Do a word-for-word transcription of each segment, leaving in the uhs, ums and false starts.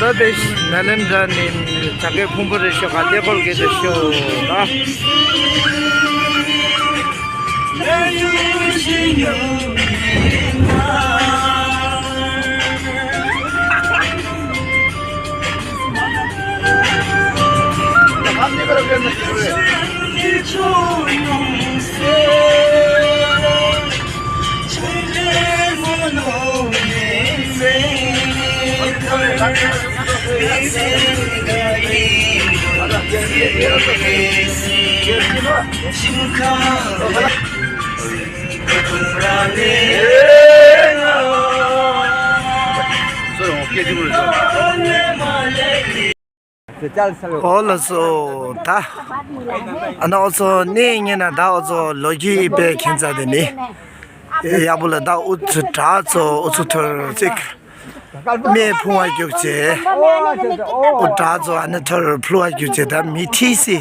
ནཱ་ལེནྡྲ་ནས་བྱ་དགའི་ཕུང་པོ་རེ་ཤོག་ག་ལེ་ཧོར་གྱི་རེ་ཤོག་ད། ཨོ་ལགས་སོ། ད་ཨ་ནི་ཨོ་ཚོ་གནས་ངེས་ན་ད་ཨོ་ཚོ་ལོ་རྒྱུས་པའི་ཁྱིམ་ཚང་དེ་ནི་ཡག་པོ་ལ་ད་ཨུ་ཚོ་དྲག་ཚོ་ཨུ་ཚོ་ཐོར་ཅིག་སྨན་ཕུང་བ་རྒྱུག་བྱས་ཨུ་དྲག་ཚོ་ཨ་ནི་ཐོར་ཕུལ་བ་རྒྱུག་བྱས་ད་མི་ཐིས་སི་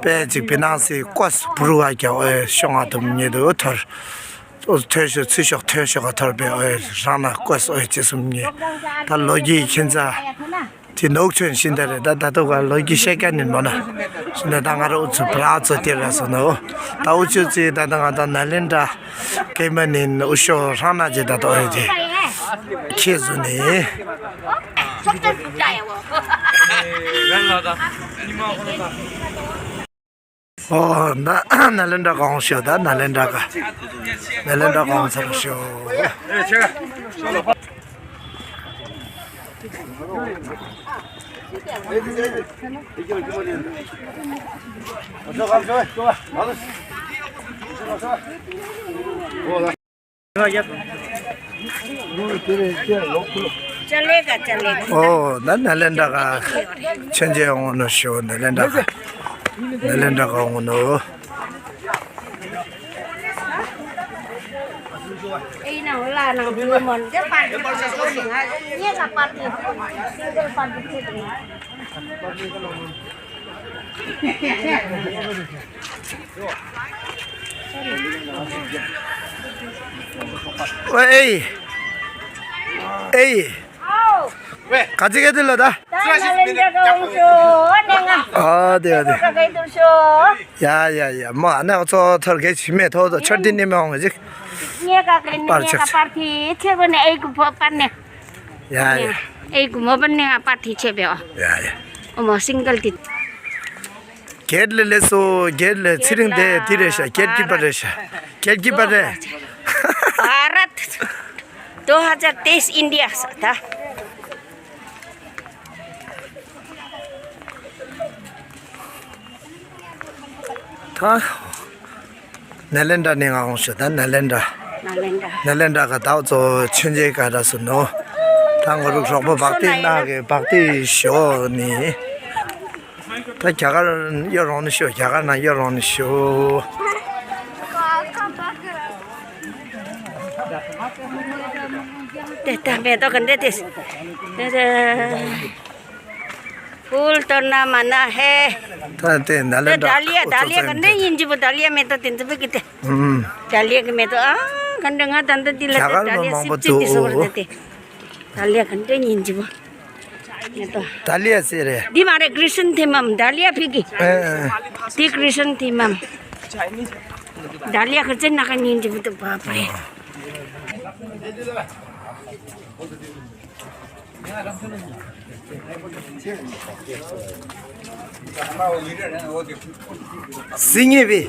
པའི་ཅིག་བི་ནང་སི་ཀོས་བུ་རུ་བ་རྒྱག་ཨོ་ཤོང་བ་དུ་ཉེ་དུ་ཐོར། ཨོ་ཐོས་ཤོག་ཚུལ་ཤོག་ཐོས་ཤོག་ག་ཐོར་པའི་ཨོ་རང་ན་ཀོས་ཨོ་ཅི་གསུམ་ཉེ་ད་ལོ་རྒྱུས་ཁྱིམ་ཚང་། དེ་ནོག་ཆོན་ཤིན་ད་རེད་ད་ད་ལྟ་ག་ལོ་རྒྱུས་བཤད་མཁན་ནི་མོ་ན། ཤིན་ད་ད་ང་རང་ཨུ་ཚུགས་བྲག་ཚོ་དེ་ར་སོང་ནོ། ད་ཨུ་ཆོས་ཚེ་ད་ད་ང་ད་ནཱ་ལེནྡྲ་སྐད་མ་ནི་ཨུ་ཤོ་ཧྲང་ན་ཅེ་ད་ད་ཨོ་དེ་ཁྱེད་བཟོ་ནི། ཨོ་ན་ནཱ་ལེནྡྲ་གང་ཤོ་ད་ནཱ་ལེནྡྲ་ག་ནཱ་ལེནྡྲ་གང་ཚར་ཤོ། ཨོ་ད་ནཱ་ལེནྡྲ་ག་ཆོས་རྒྱལ་འོང་ནོ་ཤོ་ནཱ་ལེནྡྲ་ག་ནཱ་ལེནྡྲ་ག་འོང་ནོ། ཨེ། ཨེ། ག་ཚི་གེ་དུ་ལ་ད། ཨ་དེ་ཨ་དེ། ཡ་ཡ་ཡ་མ་ཨ་ནེ་ཚོ་ཐར་གེ་ཆི་མེ་ཐོ་ཐོ་ཆར་ཏི་ནི་མེ་འོང་གི་ཅིག་པར་ཆེ། ཡ་ཡ། ཨེ་གུ་མོ་པར་ནི་ང་པར་ཐི་ཆེ་བེ་ཨོ། ཡ་ཡ། ཨོ་མོ་སིང་གལ་ཏི། གེད་ལེ་ལེ་སོ་གེད་ལེ་ཚི་རིང་དེ་དི་རེ་ཤ་གེད་ཀི་པར་རེ་ཤ་གེད་ཀི་པར་རེ། भारत दो हज़ार तेईस इंडिया ས་ད། ད། ནཱ་ལེནྡྲ་ནས་ང་འོང་ཤོག་ད་ནཱ་ལེནྡྲ། ནཱ་ལེནྡྲ། ནཱ་ལེནྡྲ་ག་ད་ཚོ་ཆོས་རྒྱལ་ག་ར་སུ་ནོ། ད་ང་རུ་གྲོགས་པོ་བག་ཏི་ན་གི་བག་ཏི་ཞོ་ནི། ད་རྒྱ་གར་གཡོ་རོང་ནི་ཤོ་རྒྱ་གར་ན་གཡོ་རོང་ནི་ཤོ། དེ་ད་མེ་ཏོག་གི་འདྲེ་དེ། དེ་དེ། फूल तोड़ना मना है। ད་དེ་ནཱ་ལེནྡྲ། ད་ལི་ཡ་ད་ལི་ཡ་ག་འདྲ་ཡིན་གྱི་པོ་ད་ལི་ཡ་མེ་ཏོག་དེ་འཛི་པོ་གི་དེ། ད་ལི་ཡ་གི་མེ་ཏོག་ཨ་ག་འདྲ་ང་ད་འདི་ལ་ད་ལི་ཡ་སིབ་ཅིག་དེ་སོ་བར་ད་དེ། ད་ལི་ཡ་ག་འདྲ་ཡིན་གྱི་པོ། མེ་ཏོག་ད་ལི་ཡ་ཟེར་རེད། འདི་མ་རེད་ཀྲི་ཤན་ཐི་མམ་ད་ལི་ཡ་ཕི་གི། དེ་ཀྲི་ཤན་ཐི་མམ། ད་ལི་ཡ་གི་ཙེ་ན་ག་ཡིན་གྱི་པོ་དེ་པ་པ་རེད། སི་ཉེ་བི།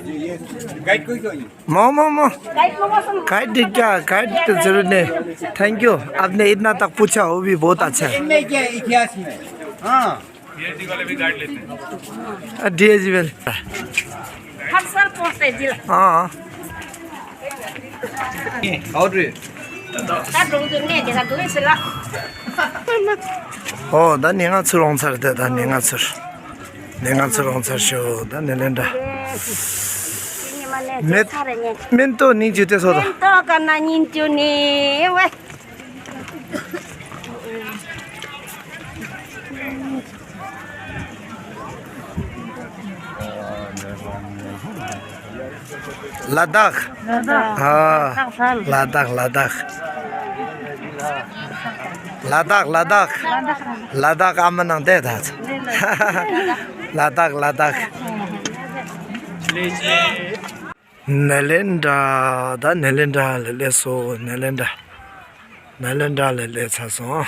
མོ་མོ་མོ། गाइड को क्यों नहीं? गाइड को मौसम गाइड क्या? गाइड तो जरूरत नहीं। Thank you. आपने इतना तक पूछा, वो भी बहुत अच्छा है। इनमें क्या है इतिहास में? हाँ। डीएजी वाले भी गाइड लेते हैं। डीएजी वाले। हर साल पहुंचते हैं जिला। हाँ। और भी। ཨོ་ད་ནི་ང་ཚུར་འོང་ཚར་དེ་ད་ནི་ང་ཚུར་ནི་ང་ཚུར་འོང་ཚར་ཤོ་ད་ནི་ལེན་ད། མེ་མེན་ཏོ་ནི་ཇུ་ཏེ་སོ་ད། མེན་ཏོ་ག་ན་ཉིན་ཇུ་ནི་ཝེ། ལ་དྭགས། ལ་དྭགས། ཨ། ལ་དྭགས་ལ་དྭགས། ལ་དྭགས། ལ་དྭགས། ལ་དྭགས་ཨ་མ་ནང་བསྡད་ད། ལ་དྭགས། ལ་དྭགས། ནཱ་ལེནྡྲ། ད་ནཱ་ལེནྡྲ་ལ་སླེབས་སོང་། ནཱ་ལེནྡྲ། ནཱ་ལེནྡྲ་ལ་སླེབས་ཚར་སོང་།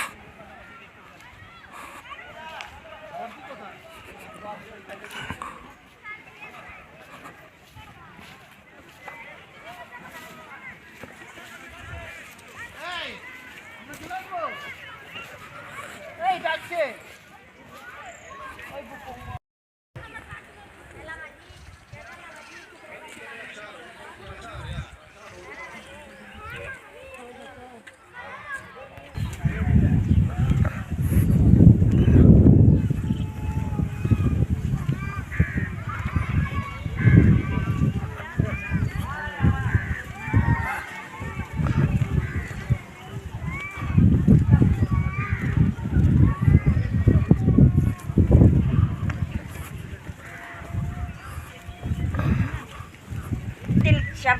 དེ་ལ་ཤམ་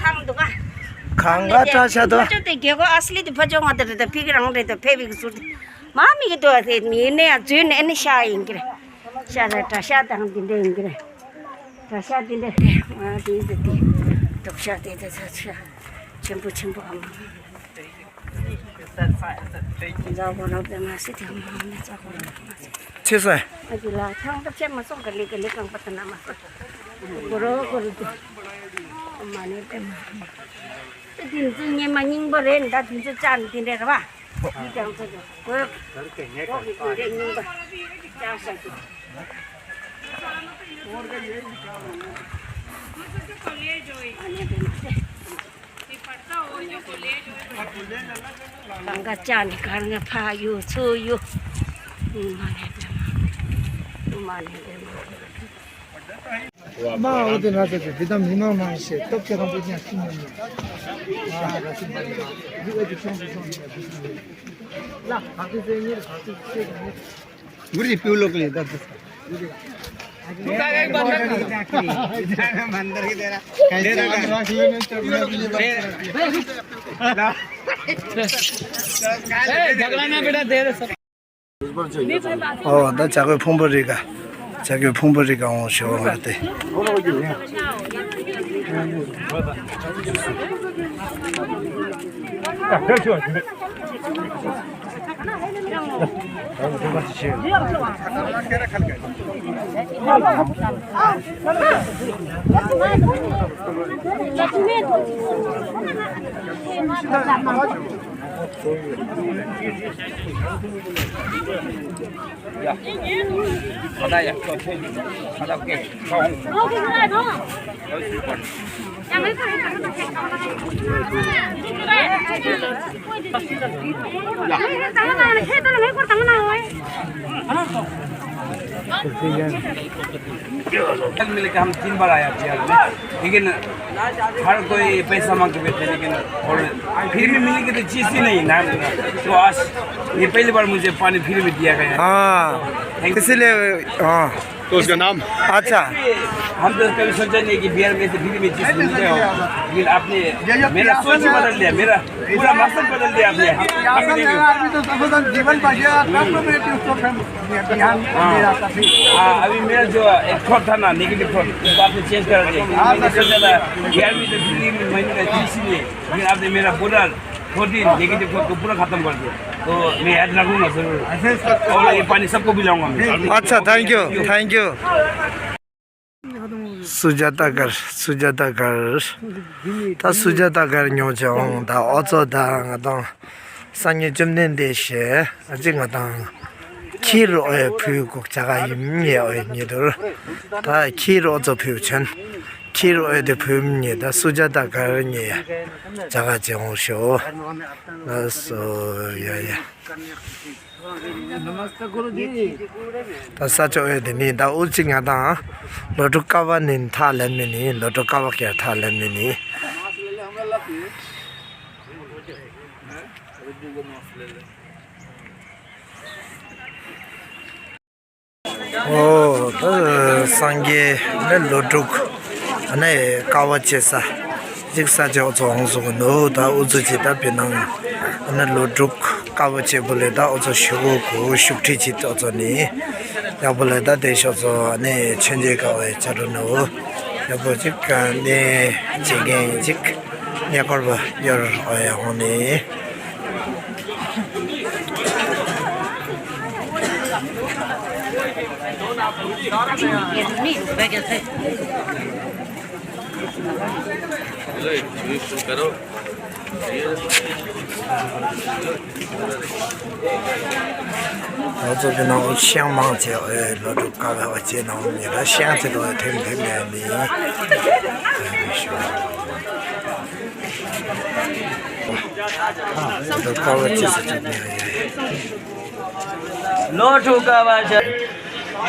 ཐང་འདུག་ག་གང་ག་བཀྲ་ཤ་དོ། ཕ་ཅོ་དེ་རྒྱལ་སྒོ་ཨ་སི་ལི་དེ་ཕ་ཅོ་ང་དེ་རེད། ད་ཕི་གི་རང་རེད། ད་ཕེ་བི་གི་ཟུར་དེ་མ་མི་གི་དོ་དེ་མི་ནས་ཡང་འཛུལ་ནས་ཨ་ནི་ཤ་ཡིན་གི་རེད། ཤ་རེད། གྲྭ་ཤ་དང་དེ་འདྲ་ཡིན་གི་རེད། གྲྭ་ཤ་དེ་འདྲ་རེད། ང་དེ་དེ་དེ་གྲོགས་ཤ་དེ་དེ་ཚ་ཤ་ཆེན་པོ་ཆེན་པོ་ཨ་མ། ཚེ་སྲས། གང་ག་ཅག་ནི་གར་ང་ཕ་ཡུ་ཚུ་ཡུ། མ་ནེ་དེ་མ། མ་འོ་དེ་ན་ཚེ་དེ་དམ་མི་མང་མང་ཞེས་སྟོབས་ཆེ་ཁང་པོ་ཅན་ཤི་མི་མི། ཨ་ར་སི་མ་ནི་མ་འདི་ཨེ་ཅི་ཤོང་ཤོང་ཤོང་ནི་ཡ་འདི་ཤི་མི། ལ་ཧ་ཏི་ཚེ་ཉེར་ཧ་ཏི་ཚེ་ཉེར། गुरुजी पिउ लोग के लिए दस दस का। तू कहाँ गए बंदर? बंदर की तरह। कैसे रख लेंगे तो अपने लिए बंदर। ए, झगड़ा ना बेटा, दे दे सब। ཨོ་ད་བྱ་རྒོད་ཕུང་པོ་རི་ག་བྱ་རྒོད་ཕུང་པོ་རི་ག་འོང་ཞོ་ང་དེ། मिलके हम तीन बार आया बिहार में, लेकिन हर कोई पैसा मांग के बैठे, लेकिन और फिर भी मिलने की तो चीज ही नहीं ना। तो आज ये पहली बार मुझे पानी फ्री में दिया गया। हाँ, thank you। इसीलिए, हाँ। तो उसका नाम? अच्छा। हम तो कभी सोचा नहीं कि बिहार में से फ्री में चीज मिलते हो, लेकिन आपने मेरा सोच ही बदल दिया, मेरा पूरा मकसद बदल दिया आपने। जीवन बढ़िया, कब तो मेरे उसको ध्यान हाँ। मेरा तभी। हाँ, अभी मेरा जो एक थॉट था ना, नेगेटिव थॉट, उसको आपने चेंज कर दिया। हाँ, मैंने सोचा था, यार, मैं तो फ्री में महीने का तीस ही है, लेकिन आपने मेरा पूरा फोर्टीन नेगेटिव थॉट को पूरा खत्म कर दिया। तो मैं याद रखूंगा जरूर। और ये पानी सबको पिलाऊंगा मैं। अच्छा, thank you, thank you। सुजाताघर, सुजाताघर। ད་སུ་ཇཱ་ཏཱ་སྒར་ཉོ་ཅེས་འོང་། ད་ཨོ་ཙོ་ད་ང་དང་སང་ཉིན་བཅོམ་ལྡན་འདས་ཞེས་ཨ་ཅེ་ང་དང་ཁྱི་རོ་ཨེ་ཕུལ་གོ་ཅ་ག་ཡིན་ཉེ་ཨོ་ཉེ་དུར། ད་ཁྱི་རོ་ཨོ་ཙོ་ཕུལ་ཆེན། ཁྱི་རོ་ཨེ་དེ་ཕུལ་ཉེ་ད་སུ་ཇཱ་ཏཱ་སྒར་ཉེ་ཡ་ཅ་ག་ཅེས་འོང་ཤོ། ལ་སོ་ཡ་ཡ། ད་ས་ཕྱོགས་ཨེ་དེ་ནི་ད་ཨུ་ཅི་ང་དང་ལོ་དྲུག་ཀ་བ་ནི་ཐག་ལེན་མི་ནི་ལོ་དྲུག་ཀ་བ་ཀྱི་ཐག་ལེན་མི་ནི། ཨོ་ད་སངས་རྒྱས་ནི་ལོ་དྲུག་ཨ་ནི་ཀ་བ་བྱེད་ས་གཅིག་ས་ཕྱོགས་ཚོ་འོང་སོང་གི་འདུག་ད་ཨུ་ཚུ་ཅི་ད་བི་ནང་ཨ་ནི་ལོ་དྲུག་དཀར་པོ་ཆེ་པོ་ལས་ད་ཨོ་ཚོ་ཞུ་གོ་གོ་ཤུགས་ཁྲིད་ཅིག་ཨོ་ཚོ་ནི་ཡག་པོ་ལས་ད་དེ་ཤོག་ཚོ་ནི་ཆོས་འབྱེད་དཀའ་བའི་ཆ་འགྲོ་ནོ་ཡག་པོ་ཅིག་ནི་བྱེད་མཁན་ཅིག་ཉེ་འཁོར་བ་ཡོར་ཨོ་ཡ་ཧོ་ནི། ང་ཚོ་འདི་ནང་ཤང་མང་ཆེ་བས་ལོ་དྲུག་ཀ་བ་བ་ཅེ་ནང་མི་ལ་ཤང་ཚེ་ལོ་ཐེམ་ཐེམ་ལས་ནི། ལོ་དྲུག་ཀ་བ་ཅེ་སུ་ཅེ་ནི། ལོ་དྲུག་ཀ་བ་ཅེ།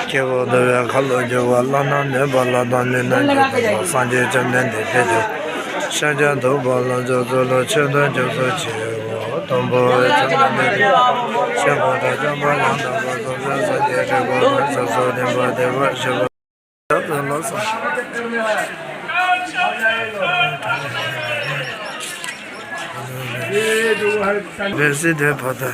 སྐྱེ་བོ་འདུལ་བའི་ཁ་ལོ་སྒྱུར་བ། བླ་ན་མེད་པ་ལ་དང་ནི་ན་འཇུག་པ། སངས་རྒྱས་བཅོམ་ལྡན་འདས་ཕེབས་ཤིང་། ཤཱཀྱ་ཐུབ་པ་ལ་ཕྱག་འཚལ་ལོ། མཆོད་དོ་སྐྱབས་སུ་མཆིའོ། དང་པོ་བཅོམ་ལྡན་འདས་ཆེན་པོ་དང་བྱམས་པ་ཡང་དག་པར་རྫོགས་པའི་སངས་རྒྱས་རིག་པ་དང་ཆོས་སུ་ལྡན་པ་བདེ་བར་གཤེགས་པ། རེ་སི་དེ་བ་ད།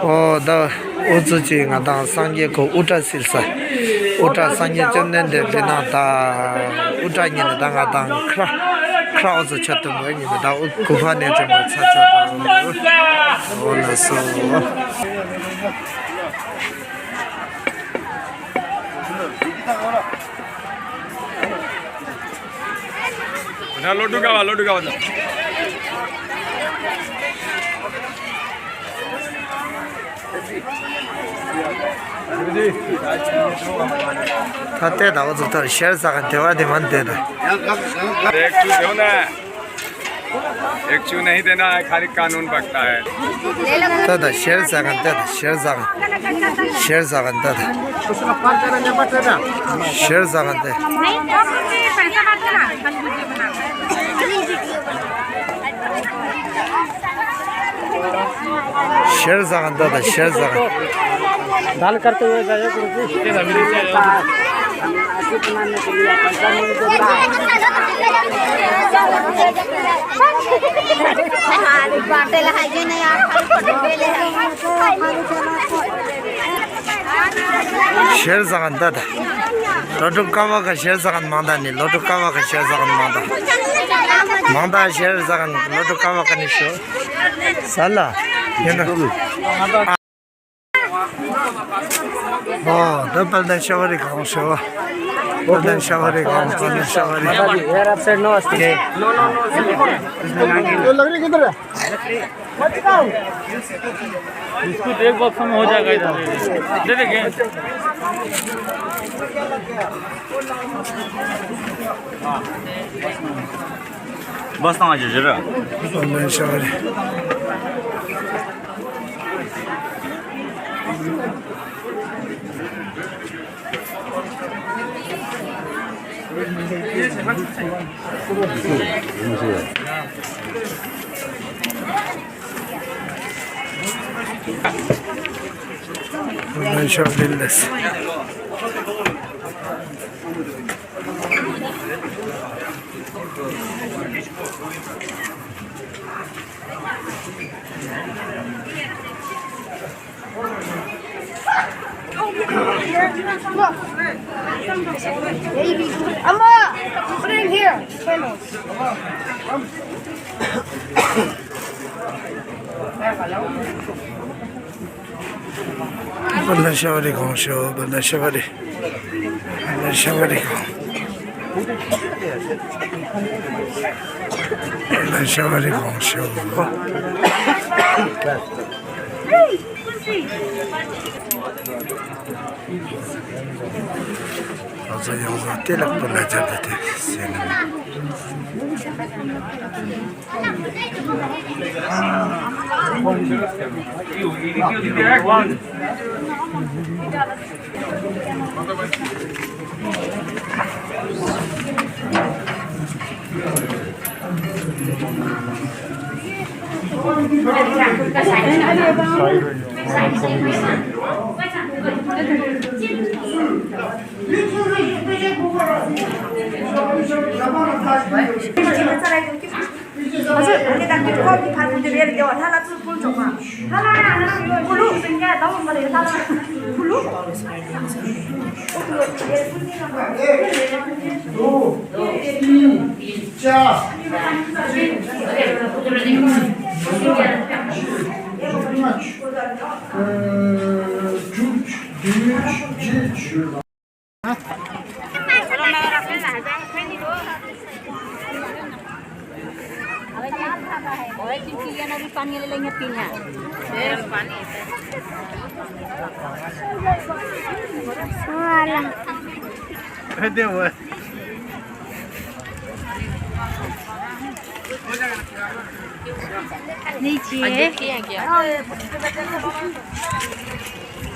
ཨོ་ད་ཨུ་ཚུགས་ཀྱིས་ང་དང་སངས་རྒྱས་ཁོ་དབུ་སྐྲ་བསིལ་ས། དབུ་སྐྲ་སངས་རྒྱས་བཅོམ་ལྡན་འདས་ཕེབས་ན་ད་དབུ་སྐྲ་ཉིད་ནས་ད་ང་དང་ཁྲ་ཁྲ་ཨུ་ཚུགས་ཆ་དུ་མོ་ཉིད་ནས་ད་ཨུ་གུ་ཕ་ནས་ཅན་པོ་ཚ་ཚ་དུ་ཨོ་ལ་སོ། ལོ་དྲུག་ག་བ་ལོ་དྲུག་ག་བ། ད་ལྟའི་ཟླ་བ་ཚོ་ཐར་ཤར་ས་ག་དེ་བ་དེ་མ་འདེད་ད། एक चू नहीं देना है, खाली कानून बकता है। ད་ད་ཤར་ས་ག་ད་ད་ཤར་ས་ག་ཤར་ས་ག་ད་ད་ཤར་ས་ག་ད། ཤར་ས་ག་ད་ད་ཤར་ས་ག दान करते हुए जाइए गुरु जी। बाटे ला है जे नहीं आप। ཤར་ས་ག་ད་ད། ལོ་དྲུག་ཀ་བ་ག་ཤར་ས་ག་མང་ད་ནི་ལོ་དྲུག་ཀ་བ་ག་ཤར་ས་ག་མང་ད། མང་ད་ཤར་ས་ག་ལོ་དྲུག་ཀ་བ་ག་ནི་ཤོ། ས་ལ། ཡིན་ན། ཨོ་ད་དཔལ་ལྡན་ཤ་བ་རི་གང་ཤོ། དཔལ་ལྡན་ཤ་བ་རི་གང་དཔལ་ལྡན་ཤ་བ་རི། यार, आप साइड नो आस्ते। लकड़ी किधर है? बिस्कुट एक बॉक्स में हो जाएगा इधर। दे देंगे। बस ना आ जाओ जरा। Amma, put it in here. Bala shawari gong sho, bala shawari, bala shawari gong, bala shawari gong sho. ང་ཚོ་ཡོངས་རྫོགས་ལྟེ་ལག་པ་ལ་སྦྱར་ཏེ་དེ་ཟེར་ནས།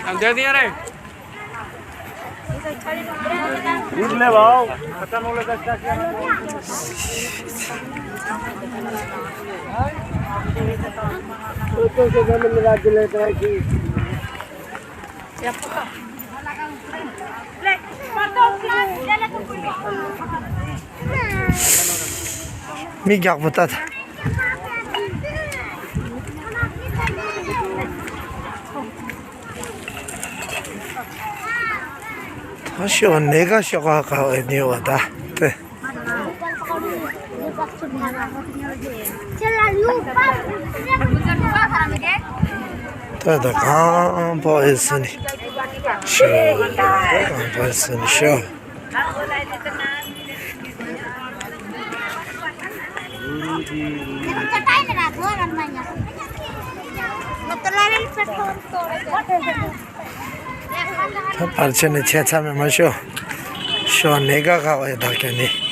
हम दे दिया रे। दूध ले भाव, खत्म हो गया, क्या किया? तो तो से गले मिला के लेते हैं कि མི་རྒྱག་པོ་ལྟ། ད་ཤོག་ནེ་ག་ཤོག་ག་ག་བའི་ནེ་བ་ད་དེ། ད་ད་གང་པོ་ཨེ་སི་ནི་ཤོག་གང་པོ་ཨེ་སི་ནི་ཤོག་ད་ཕར་ཕྱིན་ནས་ཆེ་ཚ་མེད་མ་ཤོ། ཤོ་ནེ་ག་ག་བ་ཡོད་ད་ཀྱ་ནི།